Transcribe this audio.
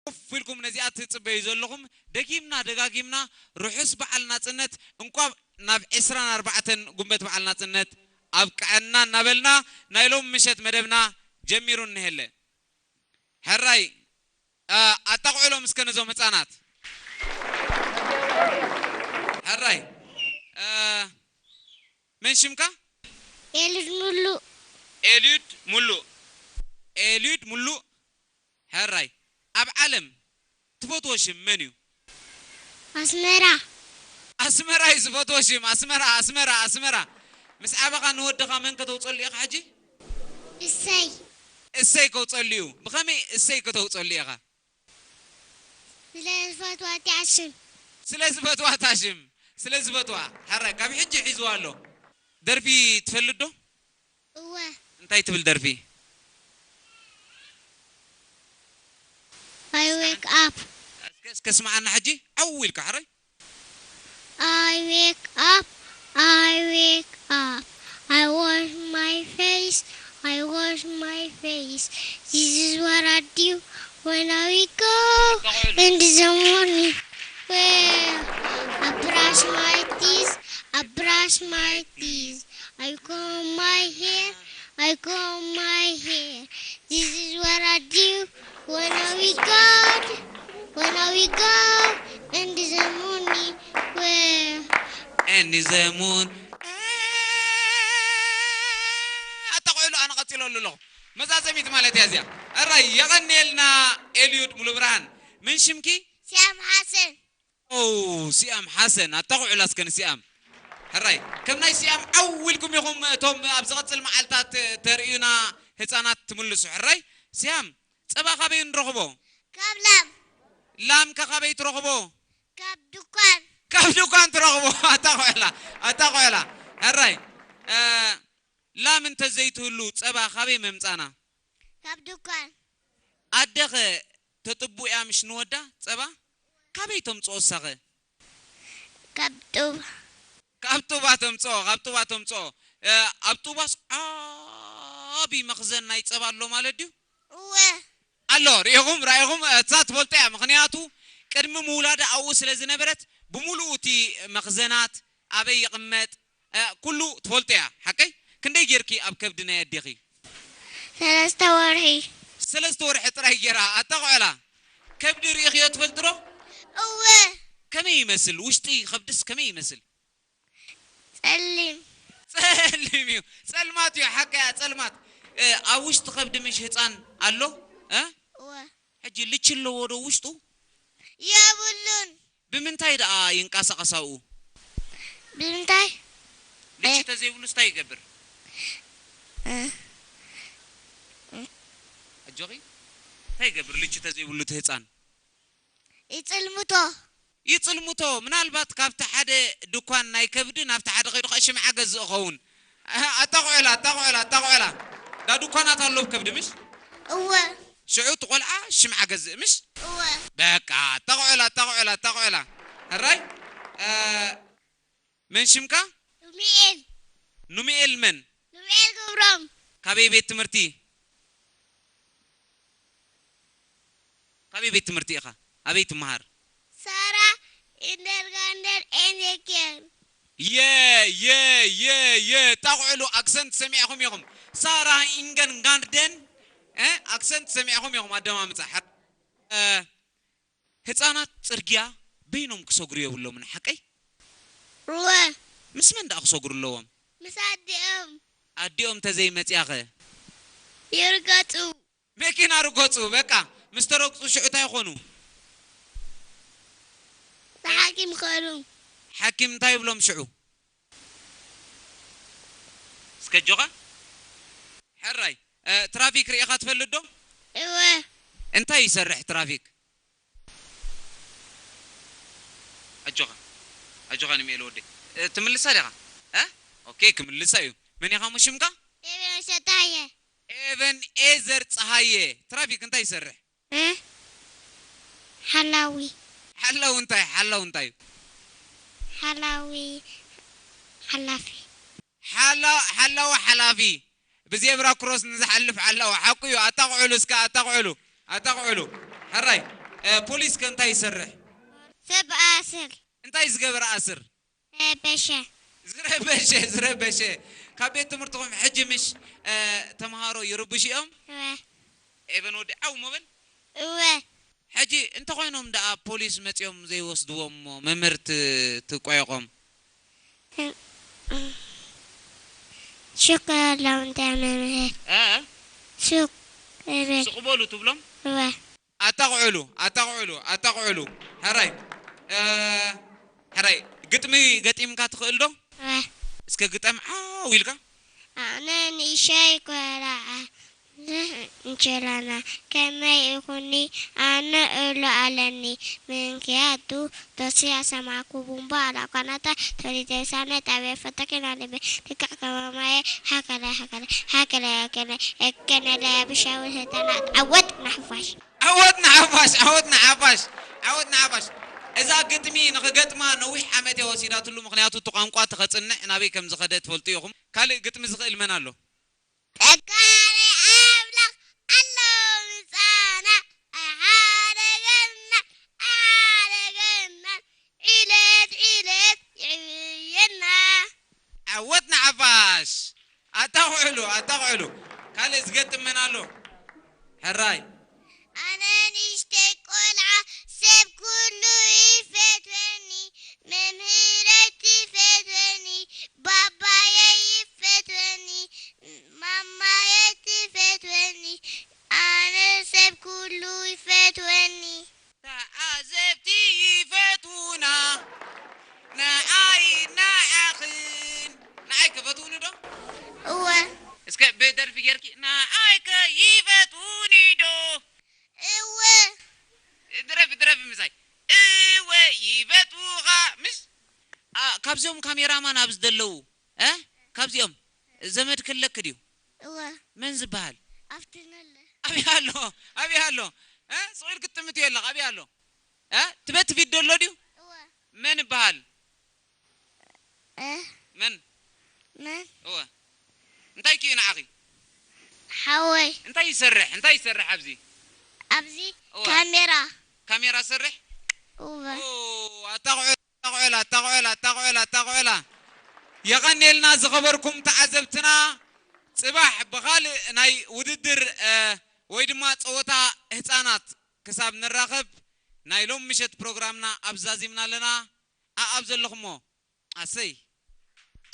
ኮፍ ኢልኩም ነዚኣ ትጽበዩ ዘለኹም፣ ደጊምና ደጋጊምና ርሑስ በዓል ናጽነት፣ እንቋዕ ናብ ዕስራን ኣርባዕተን ጉንበት በዓል ናጽነት ኣብቅዐና እናበልና፣ ናይ ሎም ምሸት መደብና ጀሚሩ እነሀለ። ሕራይ፣ እ፣ ኣጣቕዑሎም እስከ ነዞም ህጻናት። ሕራይ፣ እ፣ መን ሽምካ? ኤልድ ሙሉ። ኤልድ ሙሉ። ኤልድ ሙሉ። ሕራይ፣ ኣብ ዓለም ትፈትዎ ሽም መን እዩ? ኣስመራ። ኣስመራ እዩ ዝፈትዎ ሽም። ኣስመራ፣ ኣስመራ፣ ኣስመራ። ምስ ዓበኻ ንወድኻ መን ከተውፀሉ ኢኻ ሕጂ? እሰይ። እሰይ ከውፀሉ እዩ። ብኸመይ እሰይ ከተውፀሉ ኢኻ? ስለ ዝፈትዋ እቲኣ ሽም። ስለ ዝፈትዋ እታ ሽም። ስለ ዝፈትዋ። ሕራይ፣ ካብ ሕጂ ሒዝዋ ኣሎ። ደርፊ ትፈልጥ ዶ? እወ። እንታይ ትብል ደርፊ? I wake up. እስከ፣ እስከ ስምዓና ሕጂ። ዓው ኢልካ ሕራይ። I wake up, I wake up. I wash my face, I wash my face. This is what I do when I wake up in the morning. Well, I brush my teeth, I brush my teeth. I comb my hair, I comb my hair. This is what I do when I wake up, when I wake up in the morning. Well, and the moon. ኣታ ቆይሉ ኣነ ቀጺለሉ ኣለኹ። መዛዘሚት ማለት እያ እዚኣ። እራይ የቐንየልና ኤልዩድ ሙሉ ብርሃን። ምን ሽምኪ? ሲያም ሓሰን። ኦ፣ ሲያም ሓሰን፣ ኣታቑዕላ እስከ ንሲያም። ሕራይ፣ ከም ናይ ሲያም ዓው ኢልኩም ኢኹም እቶም ኣብ ዝቐጽል መዓልታት ተርእዩና ህጻናት ትምልሱ። ሕራይ፣ ሲያም፣ ጸባ ካበይ ንረኽቦ? ካብ ላም። ላም ከ ካበይ ትረኽቦ? ካብ ድኳን። ካብ ድኳን ትረኽቦ። ኣታቑዕላ፣ ኣታቑዕላ። ሕራይ፣ እ፣ ላም እንተዘይትህሉ ጸባ ካበይ መምጻና? ካብ ድኳን። ኣደኸ ተጥቡ እያ ምሽ ንወዳ ጸባ? ካበይ ተምጽኦ እሳኸ? ካብ ጡብ። ካብ ጡባ ተምጽኦ፣ ካብ ጡባ ተምጽኦ። እ፣ ኣብ ጡባስ ዓቢ መኽዘን ናይ ጸባ ኣሎ ማለት ድዩ? እወ። ኣሎ፣ ርኢኹም፣ ርኢኹም፣ እዛ ትፈልጦ እያ። ምኽንያቱ ቅድሚ ምውላዳ ኣብኡ ስለ ዝነበረት ብምሉኡ እቲ መኽዘናት ኣበይ ይቕመጥ፣ እ፣ ኩሉ ትፈልጦ እያ። ሓቀይ? ክንደይ ጌርኪ ኣብ ከብዲ ናይ ኣዴኺ? ሰለስተ ወርሒ። ሰለስተ ወርሒ ጥራይ ጌራ። ኣታ ቆዕላ፣ ከብዲ ርኢኽዮ ትፈልጢ ዶ? እወ። ከመይ ይመስል? ውሽጢ ከብድስ ከመይ ይመስል? ጸሊም። ጸሊም እዩ። ጸልማት እዩ፣ ሓቀያ ጸልማት። እ፣ ኣብ ውሽጢ ከብዲ ምሽ ህጻን ኣሎ? እ? እወ። ሕጂ ልቺ ኣለዎ ዶ ውሽጡ? የብሉን። ብምንታይ ደኣ ይንቀሳቐስ ኣብኡ? ብምንታይ? ልቺ እ። ተዘይብሉስ እንታይ ይገብር? እ። ኣጆኺ? እንታይ ይገብር ልቺ ተዘይብሉ እቲ ህጻን? ይጽልምቶ። ይጽልምቶ። ምናልባት ካብቲ ሓደ ድኳን ናይ ከብዲ ናብቲ ሓደ ከይዱ ኸኣ ሽምዓ ገዝእ ኸውን። ኣታ ቆዕላ፣ ኣታ ቆዕላ፣ ኣታ ቆዕላ። ዳ ድኳናት ኣሎ ኣብ ከብዲ ምሽ? እወ። ሽዑ እቲ ቆልዓ ሽምዓ ገዝእ ምሽ? እወ። በቃ፣ ኣታ ቆዕላ፣ ኣታ ቆዕላ፣ ኣታ ቆዕላ። ሕራይ? እ፣ መን ሽምካ? ኑሚኤል። ኑሚኤል መን? ኑሚኤል ክብሮም። ካበይ ቤት ትምህርቲ? ካበይ ቤት ትምህርቲ ኢኻ? ኣበይ ትመሃር? ሳራ ኢንደርጋርደን ኤን ኬር። የ፣ የ፣ የ፣ የ። ጣቕዕሉ ኣክሰንት ሰሚዕኹም ኢኹም። ሳራ ኢንገን ጋርደን፣ እ፣ ኣክሰንት ሰሚዕኹም ኢኹም ኣደማምጻ። ሕር-፣ እ፣ ህጻናት ጽርግያ በይኖም ክሰግሩ የብሎምን፣ ሓቀይ? እወ። ምስ መን ደኣ ክሰግሩ ኣለዎም? ምስ ኣዲኦም። ኣዲኦም ተዘይመጽያኸ? ይርገጹ። መኪና ርገጹ፣ በቃ። ምስ ተረግጹ ሽዑ እንታይ ይኾኑ? ንሓኪም ይኸዱ። ሓኪም እንታይ ይብሎም ሽዑ? እስከ ኣጆኻ። ሕራይ፣ እ፣ ትራፊክ ርኢኻ ትፈልጥ ዶ? እወ። እንታይ ይሰርሕ ትራፊክ? ኣጆኻ፣ ኣጆኻ ንሚኤል ወደይ። እ፣ ትምልሳ ዲኻ? እ? ኦኬ፣ ክምልሳ እዩ። መን ኢኻ እሞ ሽምካ? ኤቨን ሸታየ። ኤቨን ኤዘር ጸሃየ። ትራፊክ እንታይ ይሰርሕ? እ? ሓላዊ። ሓላው እንታይ? ሓላው እንታይ እዩ? ሓላዊ ሓላፊ። ሓላ-፣ ሓላው ሓላፊ። ብዜብራ ክሮስ ንዝሓልፍ ሓላው። ሓቁ እዩ። ኣታቕዕሉ እስከ፣ ኣታቕዕሉ። ኣታቕዕሉ። ሕራይ። ፖሊስ ከ እንታይ ይሰርሕ? ሰብ ኣስር። እንታይ ዝገበረ ኣስር? ረበሸ። ዝረበሸ ዝረበሸ። ካብ ቤት ትምህርትኹም ሕጂ ምሽ ተምሃሮ ይርብሹ እዮም? እወ። ኤቨን ወዲ ዓው ሞበል። እወ። ሕጂ እንተኾይኖም ደኣ ፖሊስ መፂኦም ዘይወስድዎም እሞ መምህር ትቆየቖም? ሹክ ኣለዉ እንታይ መምህር? እ? ሹክ እብል። ስቕ በሉ ትብሎም? እወ። ኣታቕዕሉ ኣታቕዕሉ ኣታቕዕሉ። ሕራይ እ፣ ሕራይ ግጥሚ ገጢምካ ትኽእል ዶ? እወ። እስከ ግጠም ዓው ኢልካ። ኣነ ንእሸይ ቆልዓ እንጀራና ከመይ ይኹኒ ኣነ እሎ ኣለኒ ምንክያቱ ዶሲ ኣሰማኩ ቡምባ ኣላኳናታ ተወሊደ ሳነ ጣብያ ፈተኪና ልበ ልክዕ ከማማየ ሃከለ ሃከለ ሃከለ ሃከለ እከነለ ብሻዊ ህተና ዓወት ናሕፋሽ። ዓወት ንሓፋሽ ዓወት ንሓፋሽ ዓወት ንሓፋሽ። እዛ ግጥሚ ንኽገጥማ ነዊሕ ዓመት እያ ወሲዳትሉ፣ ምኽንያቱ እቲ ቋንቋ ተኸፅንዕ ናበይ ከም ዝኸደ ትፈልጡ ኢኹም። ካልእ ግጥሚ ዝኽእል መን ኣሎ? ፈቃሪ ኣምላኽ ኣሎ ምሳና ኣይሓደገና ኣይሓደገና ዕለት ዕለት ይዕብየና። ዓወት ንሓፋሽ። ኣታኹዕሉ ኣታኹዕሉ። ካልእ ዝገጥም መን ኣሎ? ሕራይ። ኣነ ንእሽተይ ቆልዓ ሰብ ኩሉ ይፈትወኒ መምህረይ ትፈትወኒ ባባየይ ይፈትወኒ ማማየይ ትፈትወኒ ኣነ ሰብ ኩሉ ይፈትወኒ። ተዓዘብቲ ይፈትዉና ንዓይ ንዓኽን። ንዓይ ክፈትዉኒ ዶ? እወ። እስከ ብደርፊ ጌርኪ ንዓይ ከ ይፈትዉኒ ዶ? እወ። ድረፊ ድረፊ ምሳይ። እወ ይፈትዉኻ። ምስ ኣ፣ ካብዚኦም ካሜራማን ኣብዚ ዘለዉ እ፣ ካብዚኦም ዘመድ ክለክ ድዩ? እወ። መን ዝበሃል? ኣብቲ ነለ። ኣብይ ኣሎ? ኣብይ ኣሎ? እ፣ ስቕ ኢልኪ ትጥምትዮ ኣለኽ። ኣብይ ኣሎ? እ፣ ትበቲ ቪድዮ ኣሎ ድዩ? እወ። መን ይበሃል? እ፣ መን? መን? እወ። እንታይ ክዩ ንዓኺ? ሓወይ። እንታይ ይሰርሕ? እንታይ ይሰርሕ ኣብዚ? ኣብዚ እወ። ካሜራ። ካሜራ ሰርሕ? እወ። ኦ፣ ኣታ ቆዕላ፣ ኣታ ቆዕላ፣ ኣታ ቆዕላ፣ ኣታ ቆዕላ፣ ኣታ ቆዕላ። የቐንየልና ዝኸበርኩም ተዓዘብትና። ጽባሕ ብኻልእ ናይ ውድድር፣ እ፣ ወይ ድማ ጸወታ ህጻናት ክሳብ ንራኸብ ናይ ሎም ምሸት ፕሮግራምና ኣብዛዚምና ኣለና። ኣኣብ ዘለኹሞ ኣሰይ